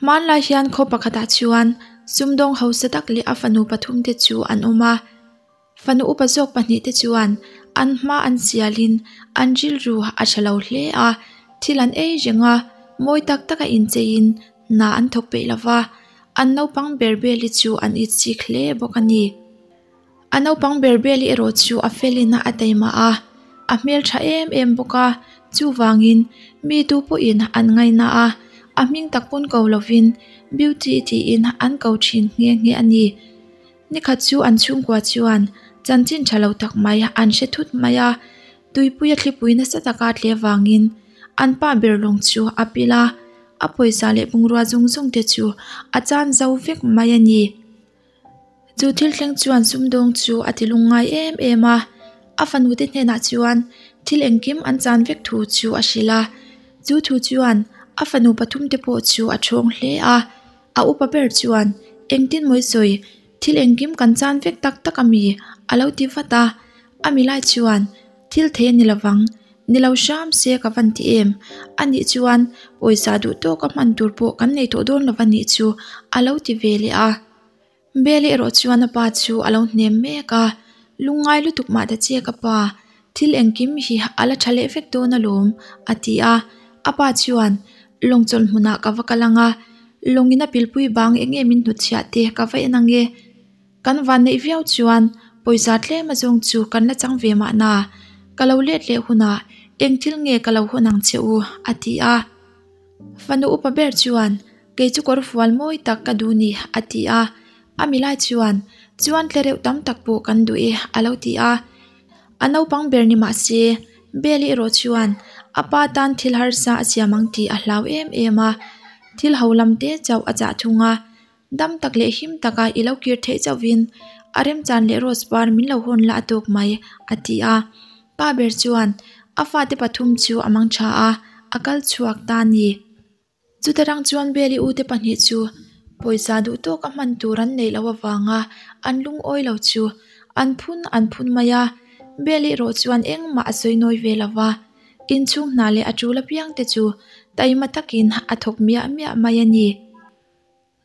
Hmanlai hian khaw pakhatah chuan sumdawng hausa tak leh a fanu pathum te chu an awm a fanu upa zawk pahnih te chuan an hma an sialin an rilru a tha lo hle a thil an ei reng a mawi tak tak a incheiin hna an thawk peih lova an naupang ber bel hi chu an itsik hle bawk a ni. A naupang ber bel erawh chu a felin a taima a, a hmeltha em em bawk a, chuvangin mi tu pawhin an ngaina a, a hming tak pawn ko lovin Beauty tiin an ko thin nghe nghe a ni. Nikhat chu an chhungkua chuan chanchin tha lo tak mai an hre thut mai a, tuipuia thlipui nasa taka tle vangin an pa ber lawng chu a pil a, a pawisa leh bungrua zawng zawng te chu a chan zo vek mai a ni. Chu thil thleng chuan sumdawng chu a ti lungngai em em a, a fanu te hnenah chuan thil engkim an chan vek thu chu a hrilh a, chu thu chuan a fanu pathum te pawh chu a thawng hle a, a upa ber chuan engtin mawi sawi thil engkim kan chan vek tak tak ami a lo ti vat a, a milai chuan thil thei a ni lovang Ni lo hram se ka van ti em? A nih chuan pawisa duh tawka hman tur pawh kan nei tawh dawn lo a nih chu a lo ti ve leh a. Beli erawh chuan a pa chu a lo hnem mek a, Lungngai lutuk mah ta che ka pa, thil engkim hi a la tha leh vek dawn alawm a ti a. A pa chuan lawng chawlh hmunah ka va kal ang a, lawngin a pilpui bang eng nge min hnutchhiah te ka va en ang e. Kan van neih viau chuan pawisa tlem azawng chu kan la chang ve mahna, ka lo let leh hunah eng thil nge ka lo hawn ang che u a ti a. Fanu upa ber chuan kei chu kawr fual mawi tak ka duh ni a ti a, a milai chuan chuan tle reuh tam tak pawh kan duh e a lo ti a. A naupang ber ni mah se Beli erawh chuan a pa tan thil harsa a siam ang tih a hlau em em a, thil ho lam te chauh a chah thung a. Dam tak leh him taka i lo kir theih chauhvin a remchan leh rose par min lo hawn la a tawk mai, a ti a. Pa ber chuan a fate pathum chu a mang tha a, a kal chhuak ta a ni. Chuta rang chuan Beli ute pahnih chu pawisa duh tawka hman tur an neih loh avanga an lungawi lo chu an phun an phun mai a. Beli erawh chuan engmah a sawi nawi ve lo va, inchhung hna leh a tul apiang te chu taima takin a thawk miah miah mai a ni.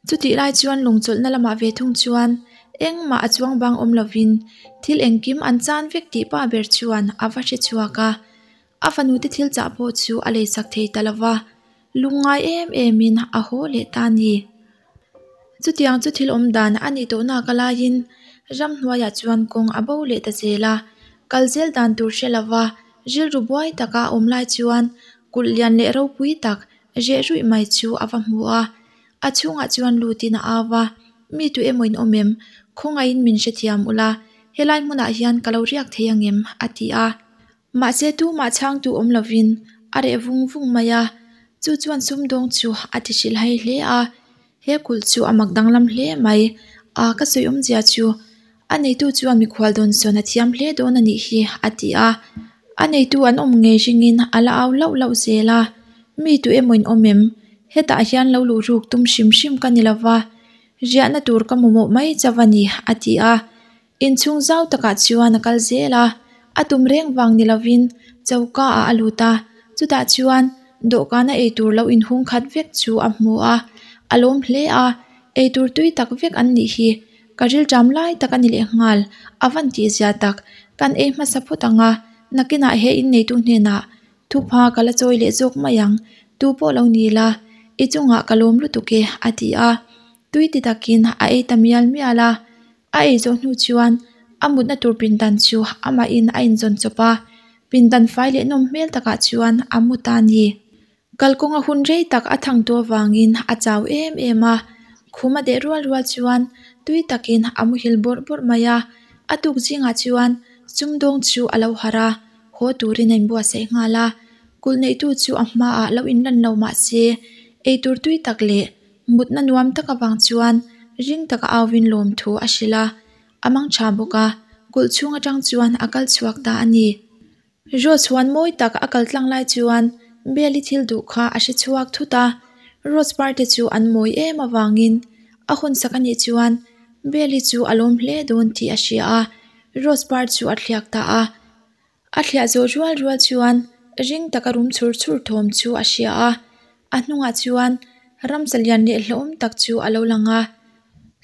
Chutih lai chuan lungchawlhna lamah ve thung chuan engmah a chuang bang awm lovin thil engkim an chan vek tih pa ber chuan a va hre chhuak a, a fanute thil chah pawh chu a leisak thei ta lova, lungngai em emin a haw leh ta a ni. Chutiang chu thil awm dan a nih tawh nak alaiin ramhnuaiah chuan kawng a bo leh ta zel a, kal zel dan tur hre lova rilru buai taka a awm lai chuan kulh lian leh ropui tak Reh ruih mai chu a va hmu a, a chhungah chuan lutin a au a, Mi tu emaw in awm em? Khawngaihin min hrethiam ula, helai hmunah hian ka lo riak thei ang em? a ti a. Mahse tumah chhangtu awm lovin a reh vung vung mai a, chu chuan sumdawng chu a ti hrilhhai hle a, He kulh chu a mak danglam hle mai, a ka sawi awmzia chu a neitu chuan mikhual dawn sawn a thiam hle dawn a nih hi a ti a, a neitu an awm ngei ringin a la au lauh lauh zel a, mi tu emaw in awm em? Hetah hian lo luh ruk tum hrim hrim ka ni lova, riahna tur ka mamawh mai chauh a ni a ti a, inchhung zau takah chuan a kal zel a, a tum reng vang ni lovin choka ah a lut a, chutah chuan dawhkana eitur lo inhung khat vek chu a hmu a, a lawm hle a, eitur tui tak vek an nih hi. Ka rilṭam lai tak a ni leh nghal, a van tih zia tak, kan ei hmasa phawt ang a, nakinah he inneitu hnenah thupha ka la chawi leh zawk mai ang, tu pawh lo ni la, i chungah ka lawm lutuk e a ti a, tui ti takin a ei ta mial mial a, a ei zawh hnu chuan a mutna tur pindan chu amahin a inzawn chawp a, pindan fai leh nawm hmel takah chuan a mu ta a ni. Kalkawnga hun rei tak a thang tawh avangin a chau em em a, khum a deh rual rual chuan tui takin a muhil bawrh bawrh mai a, a tuk zingah chuan sumdawng chu a lo harh a, haw turin a inbuatsaih nghal a, kulh neihtu chu a hmaah lo inlan lo mah se eitur tui tak leh mutna nuam tak avang chuan ring taka auvin lawmthu a hrilh a, a mang tha bawk a, kulh chhung atang chuan a kal chhuak ta a ni. Rose huan mawi tak a kal tlang lai chuan Beli thil duh kha a hre chhuak thut a, Rose par te chu an mawi em avangin a hun sak anih chuan Beli chu a lawm hle dawn tih a hria a, Rose par chu a thliak ta a. A thliah zawh rual rual chuan ring taka rum chhur chhur thawm chu a hria a, a hnungah chuan Ramsa lian leh hlauhawm tak chu a lo lang a.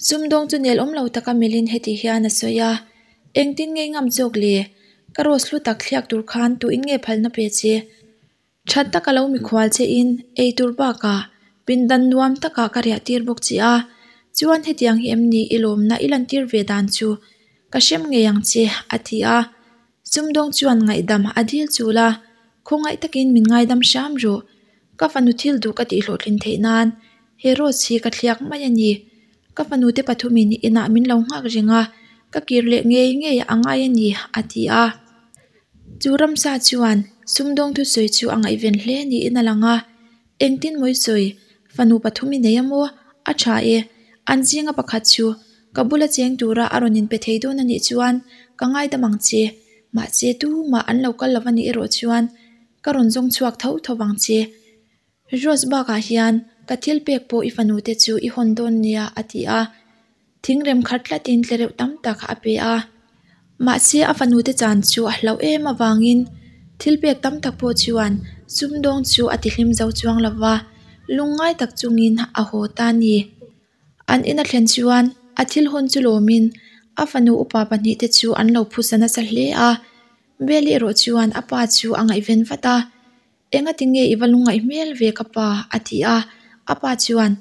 Sumdawng chu nel awm lo taka melhin heti hian a sawi a, Engtin nge i ngam zawk le? Ka rose hlu tak thliak tur khan tuin nge phalna pe che? Tha taka lo mikhual che in ei tur bakah pindan nuam takah ka riah tir bawk che a, chuan hetiang hi em ni i lawmna i lantir ve dan chu ka hrem ngei ang che a ti a. Sumdawng chuan ngaihdam a dil chul a, Khawngaih takin min ngaidam hram rawh, ka fanu thil duh ka tihhlawhtlin theih nan he rose hi ka thliak mai a ni. Ka fanu te pathumin inah min lo nghak reng a, ka kir leh ngei ngei a ngai a ni a ti a. Chu ramsa chuan sumdawng thusawi chu a ngaihven hle niin a lang a, Engtin mawi sawi, fanu pathum i nei a maw? A tha e, an zinga pakhat chu ka bula cheng tura a rawn inpe thei dawn a nih chuan ka ngaidam ang che, mahse tumah an lo kal lo a nih erawh chuan ka rawn zawng chhuak tho tho vang che. Rose bakah hian ka thil pek pawh i fanu te chu i hawn dawn nia a ti a. Thingrem khat tlatin tlereuh tam tak a pe a. Mahse a fanu te chan chu a hlauh em avangin thil pek tam tak pawh chuan sumdawng chu a tihlim zo chuang lo va, lungngai tak chungin a haw ta a ni. An ina thlen chuan a thil hawn chu lawmin a fanu upa pahnihte chu an lo phusa nasa hle a. Beli erawh chuan a pa chu a ngaihven vat a. Engati nge i va lungngaih hmel ve ka pa? a ti a. A pa chuan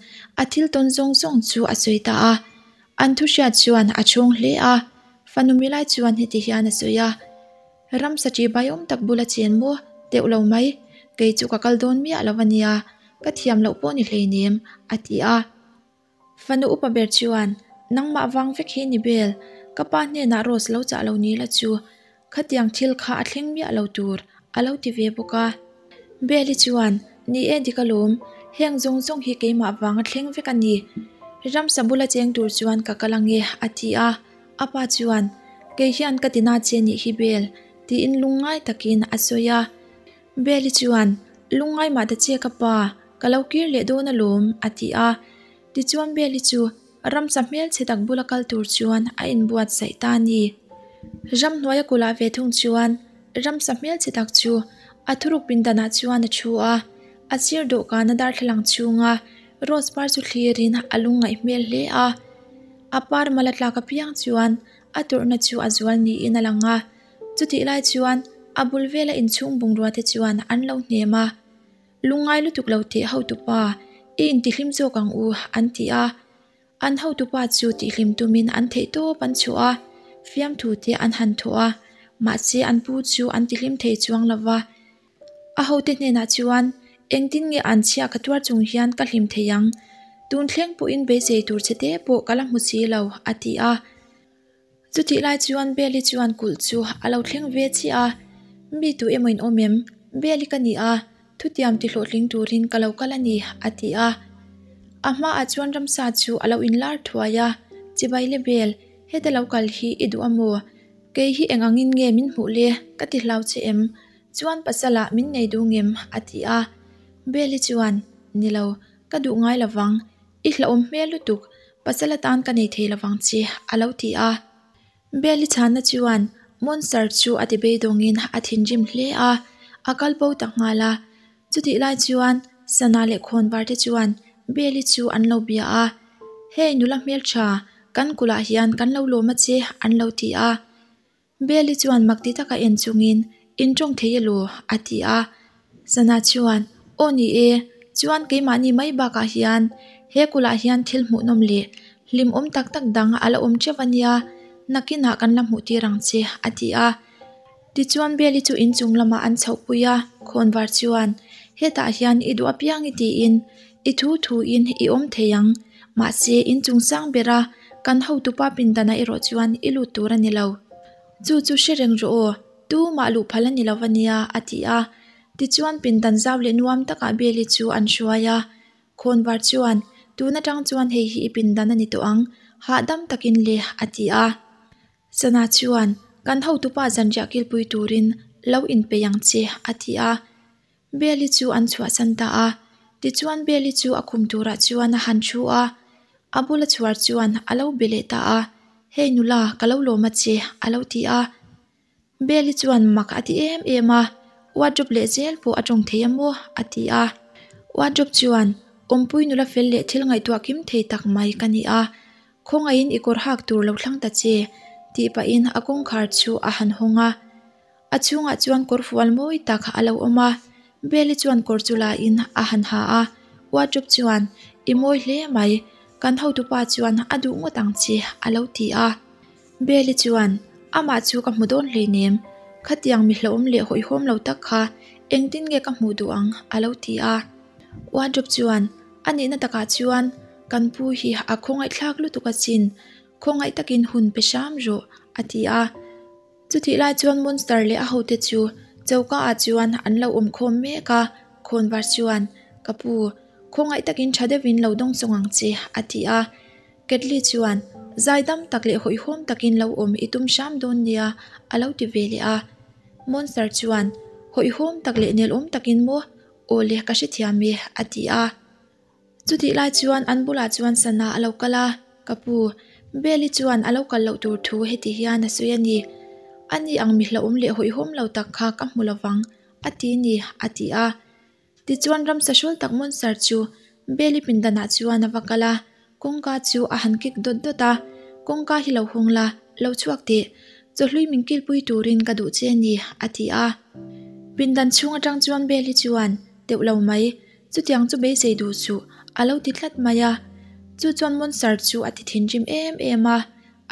a thil tawn zawng zawng chu a sawi ta a. An thu hriat chuan a chhawng hle a. Fanu milai chuan heti hian a sawi a, Ramsa ṭihbai awm tak bula chen maw? Teuh lo mai. Kei chu ka kal dawn miah lo a nia. Ka thiam loh pawh ni hleinem, a ti a. Fanu upa ber chuan, Nangmah vang vek hi ni bel, ka pa hnenah Rose lo chah lo ni la chu, khatiang thil kha a thleng miah lo tur, a lo ti ve bawk a. Beli chuan, Ni e dik alawm, heng zawng zawng hi keimah vanga thleng vek a ni. Ramsa bula cheng tur chuan ka kal ange, a ti a. A pa chuan, Kei hian ka tina che nih hi Bel, tiin lungngai takin a sawi a. Beli chuan, Lungngai mah ta che ka pa, ka lo kir leh dawn alawm, a ti a. Tichuan Beli chu ramsa hmelchhe tak bula kal tur chuan a inbuatsaih ta a ni. Ramhnuaia kulah ve thung chuan ramsa hmelchhe tak chu a thuruk pindanah chuan a thu a, a sir dawhkana darthlalang chhunga rose par chu thlirin a lungngaih hmel hle a. A par mal a tlak apiang chuan a tawrhna chu a zual niin a lang a. Chutih lai chuan a bul vela inchhung bungrua te chuan an lo hnem a, Lungngai lutuk lo teh hotupa, i intihlim zawk ang u, an ti a. An hotupa chu tihlim tumin an theih tawp an chhuah a, fiamthu te an han thawh a, mahse an pu chu an tihlim thei chuang lo va. A hote hnenah chuan, Engtin nge an chhia ka tuar chung hian ka hlim thei ang? Tun thleng pawhin beisei tur che te pawh ka la hmu si lo, a ti a. Chutih lai chuan Beli chuan kulh chu a lo thleng ve chiah a, Mi tu emaw in awm em? Beli ka ni a, thutiam ti hlawhtling turin ka lo kal a ni, a ti a. A hmaah chuan ramsa chu a lo inlar thuai a, Chibai le Bel, heta lo kal hi i duh a maw? Kei hi eng angin nge min hmuh le? Ka ti hlau che em? Chuan pasalah min nei duh ngem? a ti a. Beli chuan, Ni lo, ka duh ngai lovang. I hlauhawm hmel lutuk, pasal atan ka nei thei lovang che, a lo ti a. Beli chhanna chuan Monster chu a ti beidawngin a thinrim hle a, a kal bo ta nghal a. Chutih lai chuan Sana leh Khawnvar te chuan Beli chu an lo bia a, Hei nula hmeltha, kan kulh ah hian kan lo lawm a che, an lo ti a. Beli chuan mak ti taka en chungin, In tawng thei elaw? a ti a. Sana chuan, Aw ni e, chuan keimahni mai bakah hian he kulhah hian thil hmuhnawm leh hlimawm tak tak dang a la awm teuh a nia, nakinah kan la hmuh tir ang che, a ti a. Tichuan Beli chu inchung lamah an chhohpui a, khawnvar chuan, Hetah hian i duh apiang i tiin i thu thuin i awm thei ang, mahse inchung sang bera kan hotupa pindana erawh chuan i lut tur a ni lo. Chu chu hre reng rawh aw, tumah luh phal a ni lo a nia, a ti a. Tichuan pindan zau leh nuam takah Beli chu an hruai a. Khawnvar chuan, Tun atang chuan hei hi i pindan a ni tawh ang, hahdam takin le, a ti a. Sana chuan, Kan hotupa zanriah kilpui turin lo inpeih ang che, a ti a. Beli chu an chhuahsan ta a, tichuan Beli chu a khum turah chuan a han thu a, a bula chhuar chuan a lo be leh ta a, Hei nula, ka lo lawm a che, a lo ti a. Beli chuan mak a ti em em a, Wardrobe leh zel pawh a tawng thei a maw? a ti a. Wardrobe chuan. Awmpui nula fel leh thil ngaihtuah kim thei tak mai ka ni a, khawngaihin i kawr hak tur lo thlang ta che, tih pahin a kawngkhar chu a han hawng a. A chhungah chuan kawr fual mawi tak a lo awm a, Beli chuan kawr chu lain a han ha a, wardrobe chuan, I mawi hle mai, kan hotupa chuan a duh ngawt ang che, a lo ti a. Beli chuan, Amah chu ka hmu dawn hleinem, khatiang mi hlauhawm leh hawihhawm lo tak kha engtin nge ka hmuh duh ang? a lo ti a. Wardrobe chuan, A nihna takah chuan kan pu hi a khawngaihthlak lutuk asin, khawngaih takin hun pe hram rawh, a ti a. Chutih lai chuan Monster leh a hote chu choka ah chuan an lo awm khawm mek a, khawnvar chuan, Ka pu, khawngaih takin tha deuhin lo dawng sawng ang che, a ti a. Ketli chuan, Zaidam tak leh hawihhawm takin lo awm i tum hram dawn nia, a lo ti ve leh a. Monster chuan, Hawihhawm tak leh nelawm takin maw? Aw le, ka hrethiam e, a ti a. Chutih lai chuan an bulah chuan sana a lo kal a, Ka pu, Beli chuan a lo kal loh tur thu heti hian a sawi a ni. Ani ang mi hlauhawm leh hawihhawm lo tak kha ka hmu lovang, a ti ni, a ti a. Tichuan ramsa hrawl tak Monster chu Beli pindanah chuan a va kal a, kawngka chu a han kik dawt dawt a, Kawngka hi lo hawng la, lo chhuak teh, chawhlui min kilpui turin ka duh che a ni, a ti a. Pindan chhung atang chuan Beli chuan, Teuh lo mai, Chutiang chu beisei duh suh, a lo ti tlat mai a. Chu chuan Monster chu a ti thinrim em em a,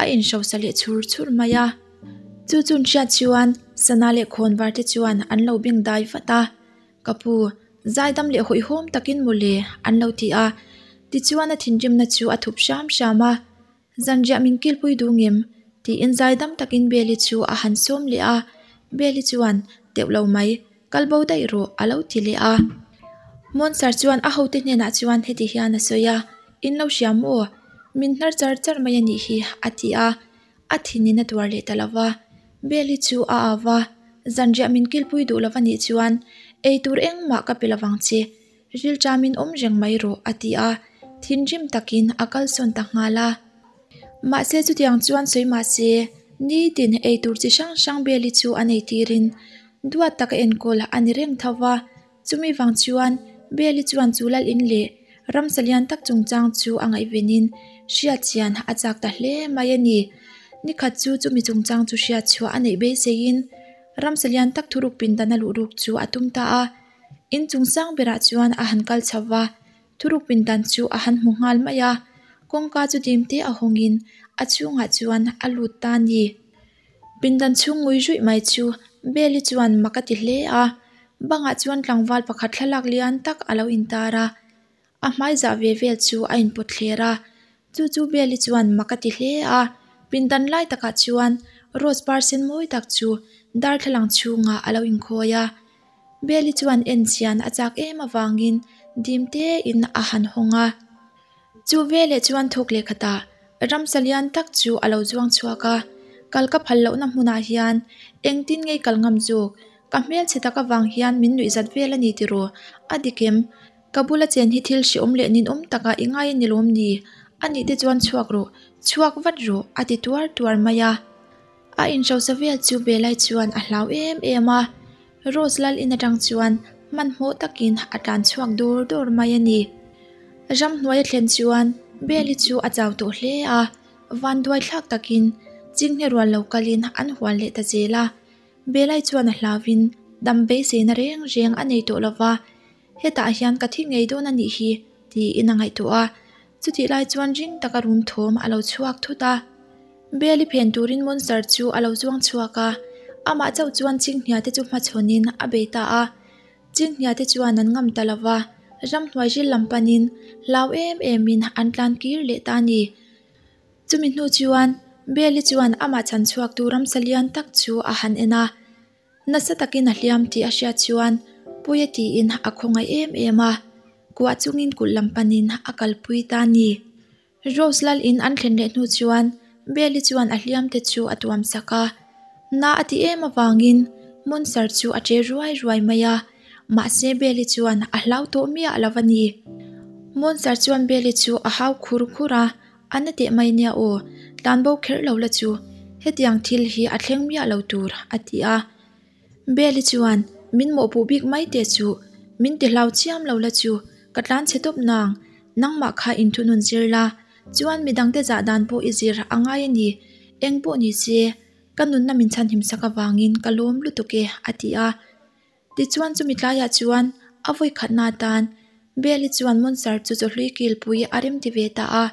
a inhrosa leh chhur chhur mai a. Chu chun hriat chuan Sana leh khawnvar te chuan an lo beng dai vat a, Ka pu, zaidam leh hawihhawm takin mawle, an lo ti a. Tichuan a thinrimna chu a thup hram hram a. Zanriah min kilpui duh ngem? tiin zaidam takin Beli chu a han sawm leh a, Beli chuan, Teuh lo mai, kal bo daih rawh a lo ti leh a. Monster chuan a hote hnenah chuan heti hian a sawi a, In lo hria maw? Min hnar char char mai a nih hi a ti a, a thinin a tuar leh ta lo va. Beli chu a au va, Zanriah min kilpui duh lo va nih chuan ei tur engmah ka pe lovang che, Rilṭamin awm reng mai rawh, a ti a, thinrim takin a kalsawn ta nghal a. Mahse chutiang chuan sawi mah se, nitin eitur chi hrang hrang Beli chu a nei tirin duat taka enkawl a ni reng tho va, chumi vang chuan Beli chuan chu lal in leh ramsa lian tak chungchang chu a ngaihvenin hriatchian a chak ta hle mai a ni. Nikhat chu chumi chungchang chu hriatchhuah a neih beiseiin ramsa lian tak thuruk pindan a luh ruk chu a tum ta a. Inchung sang berah chuan a han kal chho va, thuruk pindan chu a han hmu nghal mai a, kawngka chu dim te a hawngin a chhungah chuan a lut ta a ni. Pindan chhung ngui ruih mai chu Beli chuan mak a ti hle a, bangah chuan tlangval pakhat thlalak lian tak a lo intar a, A hmai zah ve vel chu a inpawt thler a, chu chu Beli chuan mak a ti hle a, pindan lai takah chuan rose par sen mawi tak chu darthlalang chhungah a lo inkhawi a. Beli chuan en chian a chak em avangin dim tein a han hawng a. Chu veleh chuan thawk leh khatah ramsa lian tak chu a lo zuang chhuak a, kal ka phal lohna hmunah hian engtin ngei kal ngam zawk, ka hmelchhe tak avang hian min nuihzat vel a ni tiraw, a dik em? Ka bula chen hi thil hreawm leh ninawm takah i ngai a ni lawm ni? A nih te chuan chhuak rawh, chhuak vat rawh, a ti tuar tuar mai a. A inhrosa vel chu Belai chuan a hlau em em a, Rose lal in atang chuan hmanhmawh takin a tlan chhuak dur dur mai a ni. Ramhnuai a thlen chuan Beli chu a chau tawh hle a, vanduai thlak takin chinghne rual lo kalin an hual leh ta zel a. Belai chuan a hlauin dam beiseina reng reng a nei tawh lova, Hetah hian ka thi ngei dawn a nih hi, tiin a ngaihtuah a. Chutih lai chuan ring taka rum thawm a lo chhuak thut a. Beli phen turin monster chu a lo zuang chhuak a, amah chauh chuan chinghnia te chu hmachhawnin a bei ta a. Chinghnia te chuan an ngam ta lo va, ramhnuai ril lam panin hlau em emin an tlan kir leh ta a ni. Chumi hnu chuan Beli chuan amah chhan chhuaktu ramsa lian tak chu a han en a. Nasa takin a hliam tih a hriat chuan Puia tiin a khawngaih em em a, kuah chungin kulh lam panin a kalpui ta a ni. Rose lal in an thlen leh hnu chuan Beli chuan a hliam te chu a tuam sak a, na a ti em avangin Monster chu a che ruai ruai mai a, mahse Beli chuan a hlau tawh miah lo a ni. Monster chuan Beli chu a hau khur khur a, A na teh mai nia aw, tlanbo kher lo la chu hetiang thil hi a thleng miah lo tur a ti a. Beli chuan min mawhpuh bik mai teh chu, min ti hlau chiam lo la chu Ka tlan chhe tawp nang, nangmah kha inthunun zir la, chuan midangte zah dan pawh i zir a ngai a ni. Eng pawh ni se, ka nunna min chhanhim sak avangin ka lawm lutuk e, a ti a. Tichuan chumi tlaiah chuan a vawi khatna atan Beli chuan Monster chu chawhlui kilpui a remti ve ta a.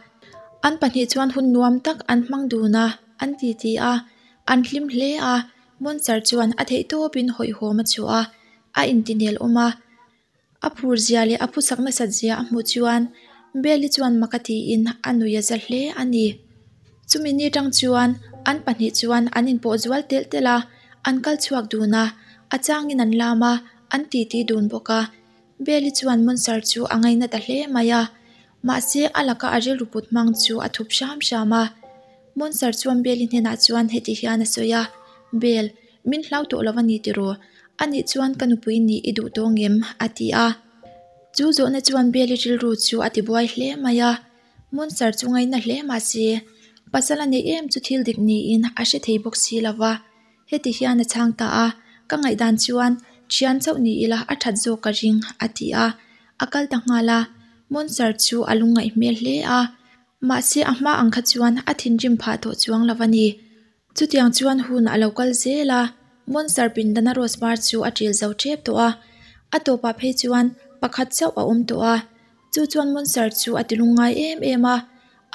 An pahnih chuan hun nuam tak an hmang dun a, an titi a, an hlim hle a. Monster chuan a theihtawpin hawihhawm a chhuah a, a intinel awm a. A phur zia leh a phusak nasat zia a hmuh chuan Beli chuan mak a tiin a nui a za hle a ni. Chumi ni tang chuan an pahnih chuan an inpawh zual telh telh a, an kal chhuak dun a, a changin an lam a, an titi dun bawk a. Beli chuan Monster chu a ngaina ta hle mai a, mahse a laka a rilru put hmang chu a thup hram hram a. Monster chuan Beli hnenah chuan heti hian a sawi a, Bel, min hlau tawh lo a ni tiraw? Anih chuan ka nupui nih i duh tawng em? a ti a. Chu zawhna chuan Beli rilru chu a tibuai hle mai a. Monster chu ngaina hle mah se, pasal a neih em chu thil dik niin a hre thei bawk si lo va. Heti hian a chhang ta a, Ka ngaihdan chuan thian chauh ni ila a that zawk ka ring, a ti a. A kal ta nghal a. Monster chu a lungngaih hmel hle a. Mahse a hma ang kha chuan a thinrim phah tawh chuang lo a ni. Chutiang chuan hun a lo kal zel a, Monster pindana rose var chu a ṭil zo ṭep tawh a, a tawpah phei chuan pakhat chauh a awm tawh a. Chu chuan Monster chu a ti lungngai em em a,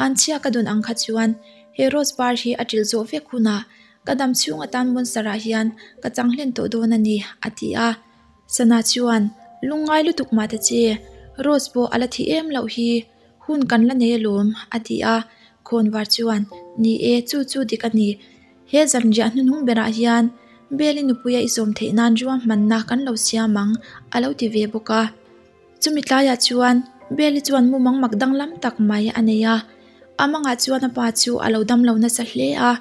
Anchhia ka dawn ang kha chuan he rose var hi a ṭil zawh vek hunah ka dam chhung atan Monster ah hian ka chang hlen tawh dawn a ni, a ti a. Sana chuan, Lungngai lutuk mah ta che, rose pawh a la thi em loh hi. Hun kan la nei alawm, a ti a. Khawnvar chuan, Ni e, chu chu dik a ni. He zanriah hnuhnung berah hian Beli nupuia i sawm theih nan ruahmanna kan lo siam ang, a lo ti ve bawk a. Chumi tlaiah chuan Beli chuan mumang mak danglam tak mai a nei a. A mangah chuan a pa chu a lo damlo nasa hle a.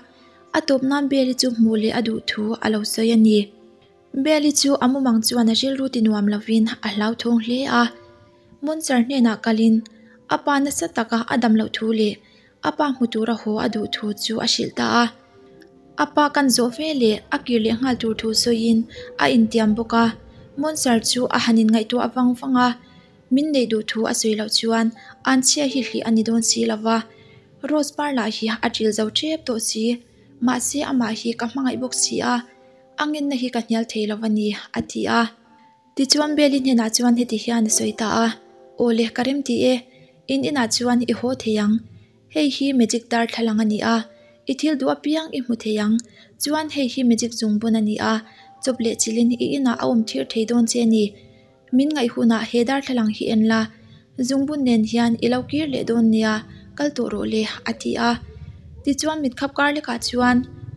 A tawp nan Beli chu hmuh leh a duh thu a lo sawi a ni. Beli chu a mumang chuan a rilru ti nuam lovin a hlauthawng hle a. Monster hnenah kalin a pa nasa taka a dam loh thu leh a pa hmu tura haw a duh thu chu a hrilh ta a. A pa kan zawh ve leh a kir leh nghal tur thu sawiin a intiam bawk a. Monster chu a han inngaihtuah vang vang a, min neih duh thu a sawi loh chuan anchhia hi hlih a ni dawn si lo va. Rose par lah hi a ṭil zo ṭep tawh si, mahse amah hi ka hmangaih bawk si a, a ngenna hi ka hnial thei lo a ni, a ti a. Tichuan Beli hnenah chuan heti hian a sawi ta a, Aw le, ka remti e, in inah chuan i haw thei ang. Hei hi magic darthlalang a ni a, i thil duh apiang i hmu thei ang. Chuan hei hi magic zungbun a ni a, chawp leh chilhin i inah a awm thir thei dawn che a ni. Min ngaih hunah he darthlalang hi en la, zungbun nen hian i lo kir leh dawn nia, kal tawh rawh le, a ti a. Tichuan mitkhap kar lekah chuan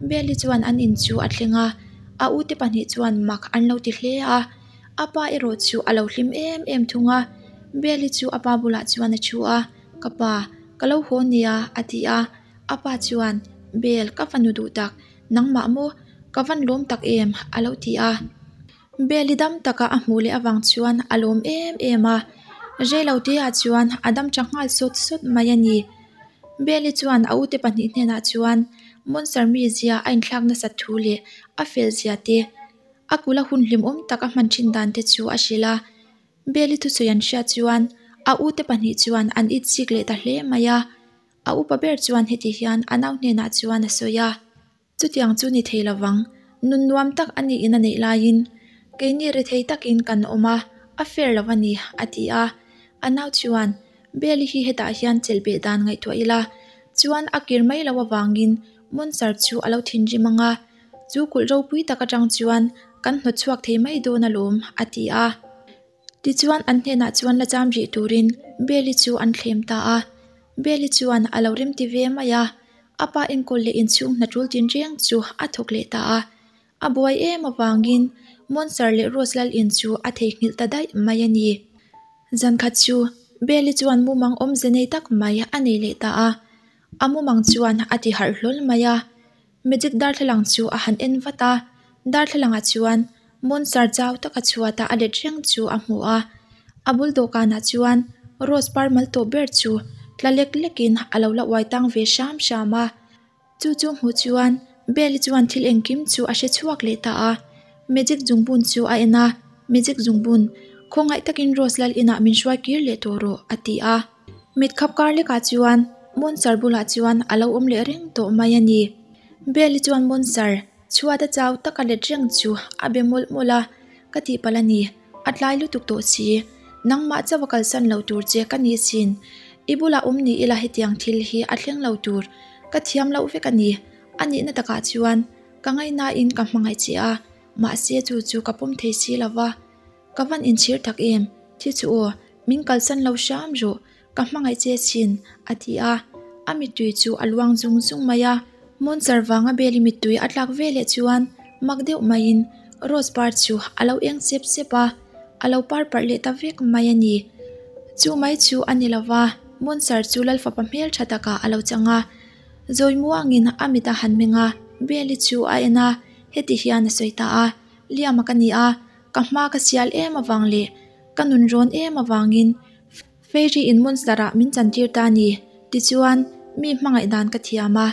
Beli chuan an in chu a thleng a. A ute pahnih chuan mak an lo ti hle a, a pa erawh chu a lo hlim em em thung a. Beli chu a pa bulah chuan a thu a, Ka pa, ka lo haw nia, a ti a. A pa chuan, Bel, ka fanu duh tak, nangmah maw? Ka van lawm tak em, a lo ti a. Beli dam taka a hmuh leh avang chuan a lawm em em a, reiloteah chuan a dam tha nghal sawt sawt mai a ni. Beli chuan a ute pahnih hnenah chuan Monster mizia a inthlak nasat thu leh a fel zia te, a kula hun hlimawm tak a hman thin dan te chu a hrilh a. Beli thusawi an hriat chuan a ute pahnih chuan an itsik leh ta hle mai a. A upa ber chuan heti hian a nau hnenah chuan a sawi a. Chutiang chu ni thei lovang, nun nuam tak a niin a neih laiin keini rethei takin kan awm a, a fair lo a ni, a ti a. A nau chuan, Beli hi hetah hian chelh beh dan ngaihtuah ila, chuan a kir mai lo avangin Monster chu a lo thinrim ang a, chu kulh ropui tak atang chuan kan hnawt chhuak thei mai dawn alawm, a ti a. Tichuan an hnenah chuan la cham rih turin Beli chu an thlem ta a. Beli chuan a lo remti ve mai a, a pa enkawl leh inchhung hna tul tinreng chu a thawk leh ta a. A buai em avangin Monster leh Rose lal in chu a theihnghilh ta daih mai a ni. Zankhat chu Beli chuan mumang awmze nei tak mai a nei leh ta a. A mumang chuan a ti harh hlawl mai a. Magic darthlalang chu a han en vat a, darthlalangah chuan monster chau taka chhuata a let reng chu a hmu a. A bul dawhkanah chuan rose par mal tawp ber chu tla lek lekin a lo la uai tang ve hram hram a. Chu chu hmuh chuan Belle chuan thil engkim chu a hre chhuak leh ta a. Magic zungbun chu a en a, Magic zungbun. Khawngaih takin Rose lal inah min hruai kir leh tawh rawh, a ti a. Mit khap kar lekah chuan Monster bulah chuan a lo awm leh reng tawh mai a ni. Belle-i chuan Monster chhuata chau taka let reng chu a be mawlh mawlh a, Ka tihpalh a ni, a tlai lutuk tawh si. Nangmah chauh a kalsan lo tur che ka ni sin. I bulah awm ni ila hetiang thil hi a thleng lo tur ka thiam loh vek a ni. A nihna takah chuan ka ngaihnain ka hmangaih che a, mahse chu chu ka pawm thei si lo va. Ka van inchhir tak em? Thi chu aw, min kalsan lo hram rawh, ka hmangaih che chin, a ti a. A mittui chu a luang zung zung mai a. Monster vanga Beli mittui a tlak ve leh chuan mak deuh maiin Rose par chu a lo eng sep sep a, a lo par parh leh ta vek mai a ni. Chu mai chu a ni lo va, Monster chu Lalfapa hmel tha takah a lo chang a. Zawi muangin a mit a han meng a, Beli chu a en a, heti hian a sawi ta a, Liama ka ni a, Ka hma ka sial em avang leh ka nun rawn em avangin Fairy in monster ah min chantir ta a ni. Tichuan, mi hmangaih dan ka thiam a,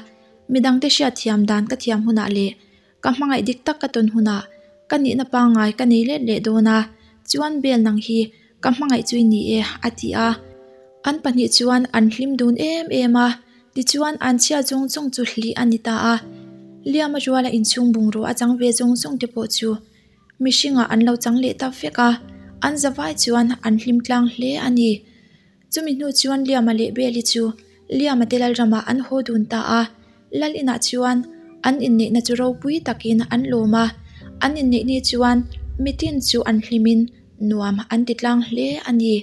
midangte hriat thiam dan ka thiam hunah leh ka hmangaih dik tak ka tawn hunah ka nihna pangngai ka nei let leh dawn a, chuan Bel nang hi ka hmangaih chu i ni e, a ti a. An pahnih chuan an hlim dun em em a, tichuan an chhia zawng zawng chu hlih a ni ta a. Liama ruala inchhung bungrua a chang ve zawng zawng te pawh chu Mihringah an lo chang leh ta vek a, an zavai chuan an hlim tlang hle a ni. Chumi hnu chuan Liama leh Beli chu Liama te Lalramah an haw dun ta a, Lal inah chuan an inneihna chu ropui takin an lawm a, an inneih ni chuan mitin chu an hlimin nuam an ti tlang hle a ni.